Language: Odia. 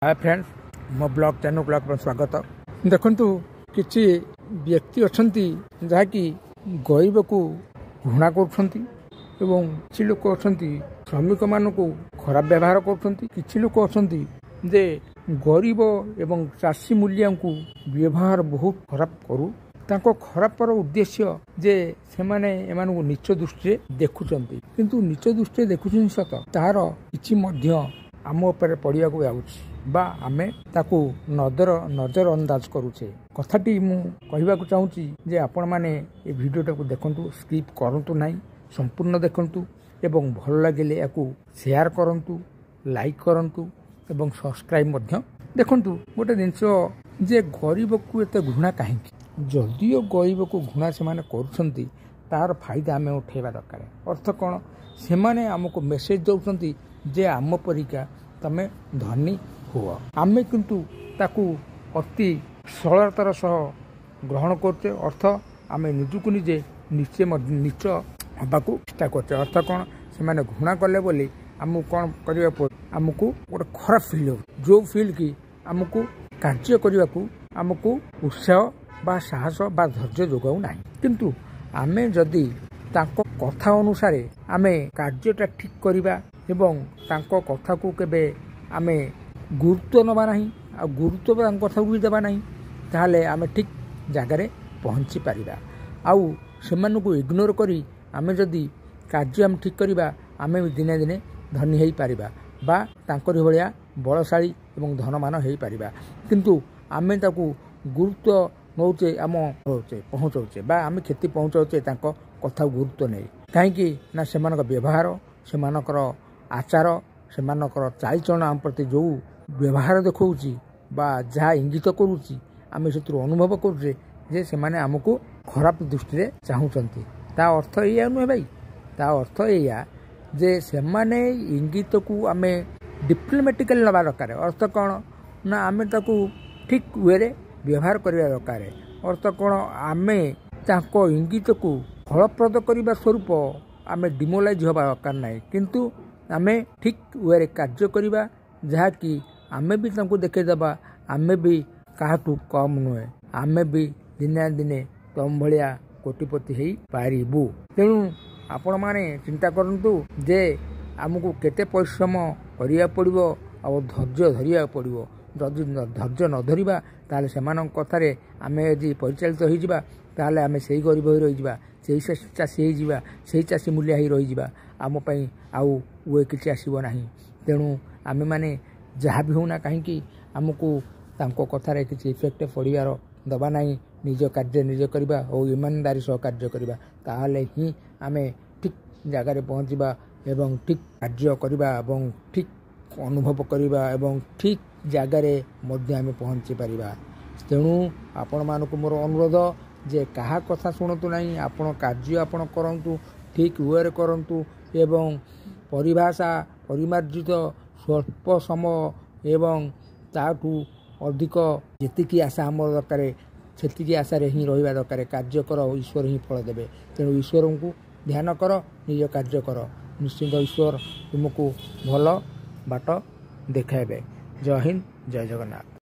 ହାଏ ଫ୍ରେଣ୍ଡସ୍, ମୋ ବ୍ଲଗ୍ ଚ୍ୟାନେଲକୁ ଆପଣଙ୍କୁ ସ୍ୱାଗତ। ଦେଖନ୍ତୁ, କିଛି ବ୍ୟକ୍ତି ଅଛନ୍ତି ଯାହାକି ଗରିବକୁ ଘୃଣା କରୁଛନ୍ତି ଏବଂ କିଛି ଲୋକ ଅଛନ୍ତି ଶ୍ରମିକମାନଙ୍କୁ ଖରାପ ବ୍ୟବହାର କରୁଛନ୍ତି। କିଛି ଲୋକ ଅଛନ୍ତି ଯେ ଗରିବ ଏବଂ ଚାଷୀ ମୂଲିଆଙ୍କୁ ବ୍ୟବହାର ବହୁତ ଖରାପ କରୁ। ତାଙ୍କ ଖରାପର ଉଦ୍ଦେଶ୍ୟ ଯେ ସେମାନେ ଏମାନଙ୍କୁ ନୀଚ ଦୃଷ୍ଟିରେ ଦେଖୁଛନ୍ତି। କିନ୍ତୁ ନୀଚ ଦୃଷ୍ଟିରେ ଦେଖୁଛନ୍ତି ସତ, ତାହାର କିଛି ମଧ୍ୟ ଆମ ଉପରେ ପଡ଼ିବାକୁ ଯାଉଛି ବା ଆମେ ତାକୁ ନଜର ଅନ୍ଦାଜ କରୁଛେ। କଥାଟି ମୁଁ କହିବାକୁ ଚାହୁଁଛି ଯେ ଆପଣମାନେ ଏ ଭିଡ଼ିଓଟାକୁ ଦେଖନ୍ତୁ, ସ୍କିପ୍ କରନ୍ତୁ ନାହିଁ, ସମ୍ପୂର୍ଣ୍ଣ ଦେଖନ୍ତୁ ଏବଂ ଭଲ ଲାଗିଲେ ୟାକୁ ସେୟାର କରନ୍ତୁ, ଲାଇକ୍ କରନ୍ତୁ ଏବଂ ସବସ୍କ୍ରାଇବ୍ ମଧ୍ୟ। ଦେଖନ୍ତୁ, ଗୋଟେ ଜିନିଷ ଯେ ଗରିବକୁ ଏତେ ଘୃଣା କାହିଁକି? ଯଦିଓ ଗରିବକୁ ଘୃଣା ସେମାନେ କରୁଛନ୍ତି, ତାର ଫାଇଦା ଆମେ ଉଠେଇବା ଦରକାର। ଅର୍ଥ କ'ଣ? ସେମାନେ ଆମକୁ ମେସେଜ ଦେଉଛନ୍ତି ଯେ ଆମ ପରିକା ତମେ ଧନୀ ହୁଅ। ଆମେ କିନ୍ତୁ ତାକୁ ଅତି ସରଳତାର ସହ ଗ୍ରହଣ କରୁଛେ। ଅର୍ଥ ଆମେ ନିଜକୁ ନିଜେ ନିଚେ ନୀଚ ହେବାକୁ ଚେଷ୍ଟା କରୁଛେ। ଅର୍ଥ କ'ଣ? ସେମାନେ ଘୃଣା କଲେ ବୋଲି ଆମକୁ କ'ଣ କରିବାକୁ, ଆମକୁ ଗୋଟେ ଖରାପ ଫିଲ୍ ହେଉଛି, ଯେଉଁ ଫିଲ୍ କି ଆମକୁ କାର୍ଯ୍ୟ କରିବାକୁ ଆମକୁ ଉତ୍ସାହ ବା ସାହସ ବା ଧୈର୍ଯ୍ୟ ଯୋଗାଉ ନାହିଁ। କିନ୍ତୁ ଆମେ ଯଦି ତାଙ୍କ କଥା ଅନୁସାରେ ଆମେ କାର୍ଯ୍ୟଟା ଠିକ୍ କରିବା ଏବଂ ତାଙ୍କ କଥାକୁ କେବେ ଆମେ ଗୁରୁତ୍ୱ ନେବା ନାହିଁ, ଆଉ ଗୁରୁତ୍ୱ ତାଙ୍କ କଥାକୁ ବି ଦେବା ନାହିଁ, ତାହେଲେ ଆମେ ଠିକ୍ ଜାଗାରେ ପହଞ୍ଚି ପାରିବା। ଆଉ ସେମାନଙ୍କୁ ଇଗ୍ନୋର କରି ଆମେ ଯଦି କାର୍ଯ୍ୟ ଆମେ ଠିକ୍ କରିବା, ଆମେ ଦିନେ ଦିନେ ଧନୀ ହେଇପାରିବା ବା ତାଙ୍କରି ଭଳିଆ ବଳଶାଳୀ ଏବଂ ଧନମାନ ହେଇପାରିବା। କିନ୍ତୁ ଆମେ ତାକୁ ଗୁରୁତ୍ୱ ନେଉଛେ, ଆମ ରହୁଛେ ପହଞ୍ଚାଉଛେ ବା ଆମେ କ୍ଷତି ପହଞ୍ଚାଉଛେ ତାଙ୍କ କଥାକୁ ଗୁରୁତ୍ୱ ନେଇ। କାହିଁକି ନା ସେମାନଙ୍କ ବ୍ୟବହାର, ସେମାନଙ୍କର ଆଚାର, ସେମାନଙ୍କର ଚାଲିଚଳନ ଆମ ପ୍ରତି ଯେଉଁ ବ୍ୟବହାର ଦେଖାଉଛି ବା ଯାହା ଇଙ୍ଗିତ କରୁଛି, ଆମେ ସେଥିରୁ ଅନୁଭବ କରୁଛେ ଯେ ସେମାନେ ଆମକୁ ଖରାପ ଦୃଷ୍ଟିରେ ଚାହୁଁଛନ୍ତି। ତା ଅର୍ଥ ଏଇଆ ନୁହେଁ ଭାଇ, ତା ଅର୍ଥ ଏଇଆ ଯେ ସେମାନେ ଇଙ୍ଗିତକୁ ଆମେ ଡିପ୍ଲୋମାଟିକାଲି ନେବା ଦରକାର। ଅର୍ଥ କ'ଣ ନା ଆମେ ତାକୁ ଠିକ୍ ୱେରେ ବ୍ୟବହାର କରିବା ଦରକାର। ଅର୍ଥ କ'ଣ? ଆମେ ତାଙ୍କ ଇଙ୍ଗିତକୁ ଫଳପ୍ରଦ କରିବା ସ୍ୱରୂପ ଆମେ ଡିମୋଲାଇଜ୍ ହେବା ଦରକାର ନାହିଁ, କିନ୍ତୁ ଆମେ ଠିକ୍ ୱେରେ କାର୍ଯ୍ୟ କରିବା, ଯାହାକି ଆମେ ବି ତାଙ୍କୁ ଦେଖେଇଦେବା ଆମେ ବି କାହାଠୁ କମ୍ ନୁହେଁ, ଆମେ ବି ଦିନେ ନା ଦିନେ ତମ ଭଳିଆ କୋଟିପତି ହେଇପାରିବୁ। ତେଣୁ ଆପଣମାନେ ଚିନ୍ତା କରନ୍ତୁ ଯେ ଆମକୁ କେତେ ପରିଶ୍ରମ କରିବାକୁ ପଡ଼ିବ ଆଉ ଧୈର୍ଯ୍ୟ ଧରିବାକୁ ପଡ଼ିବ। ଯଦି ଧୈର୍ଯ୍ୟ ନ ଧରିବା, ତାହେଲେ ସେମାନଙ୍କ କଥାରେ ଆମେ ଯଦି ପରିଚାଳିତ ହେଇଯିବା, ତାହେଲେ ଆମେ ସେଇ ଗରିବ ହୋଇ ରହିଯିବା, ସେଇ ଚାଷୀ ହେଇଯିବା, ସେଇ ଚାଷୀ ମୂଲିଆ ହେଇ ରହିଯିବା। ଆମ ପାଇଁ ଆଉ we କିଛି ଆସିବ ନାହିଁ। ତେଣୁ ଆମେମାନେ ଯାହା ବି ହେଉନା କାହିଁକି, ଆମକୁ ତାଙ୍କ କଥାରେ କିଛି ଇଫେକ୍ଟ ପଡ଼ିବାର ଦେବା ନାହିଁ। ନିଜ କାର୍ଯ୍ୟ ନିଜେ କରିବା ଓ ଇମାନଦାରୀ ସହ କାର୍ଯ୍ୟ କରିବା, ତାହେଲେ ହିଁ ଆମେ ଠିକ୍ ଜାଗାରେ ପହଞ୍ଚିବା ଏବଂ ଠିକ୍ କାର୍ଯ୍ୟ କରିବା ଏବଂ ଠିକ୍ ଅନୁଭବ କରିବା ଏବଂ ଠିକ୍ ଜାଗାରେ ମଧ୍ୟ ଆମେ ପହଞ୍ଚି ପାରିବା। ତେଣୁ ଆପଣମାନଙ୍କୁ ମୋର ଅନୁରୋଧ ଯେ କାହା କଥା ଶୁଣନ୍ତୁ ନାହିଁ, ଆପଣ କାର୍ଯ୍ୟ ଆପଣ କରନ୍ତୁ, ଠିକ୍ ୱେରେ କରନ୍ତୁ ଏବଂ ପରିଭାଷା ପରିମାର୍ଜିତ ସ୍ୱଳ୍ପ ସମୟ ଏବଂ ତାଠୁ ଅଧିକ ଯେତିକି ଆଶା ଆମର ଦରକାର ସେତିକି ଆଶାରେ ହିଁ ରହିବା ଦରକାର। କାର୍ଯ୍ୟ କର, ଈଶ୍ୱର ହିଁ ଫଳ ଦେବେ। ତେଣୁ ଈଶ୍ୱରଙ୍କୁ ଧ୍ୟାନ କର, ନିଜ କାର୍ଯ୍ୟ କର, ନିଶ୍ଚିନ୍ତ ଈଶ୍ୱର ତୁମକୁ ଭଲ ବାଟ ଦେଖାଇବେ। ଜୟ ହିନ୍ଦ, ଜୟ ଜଗନ୍ନାଥ।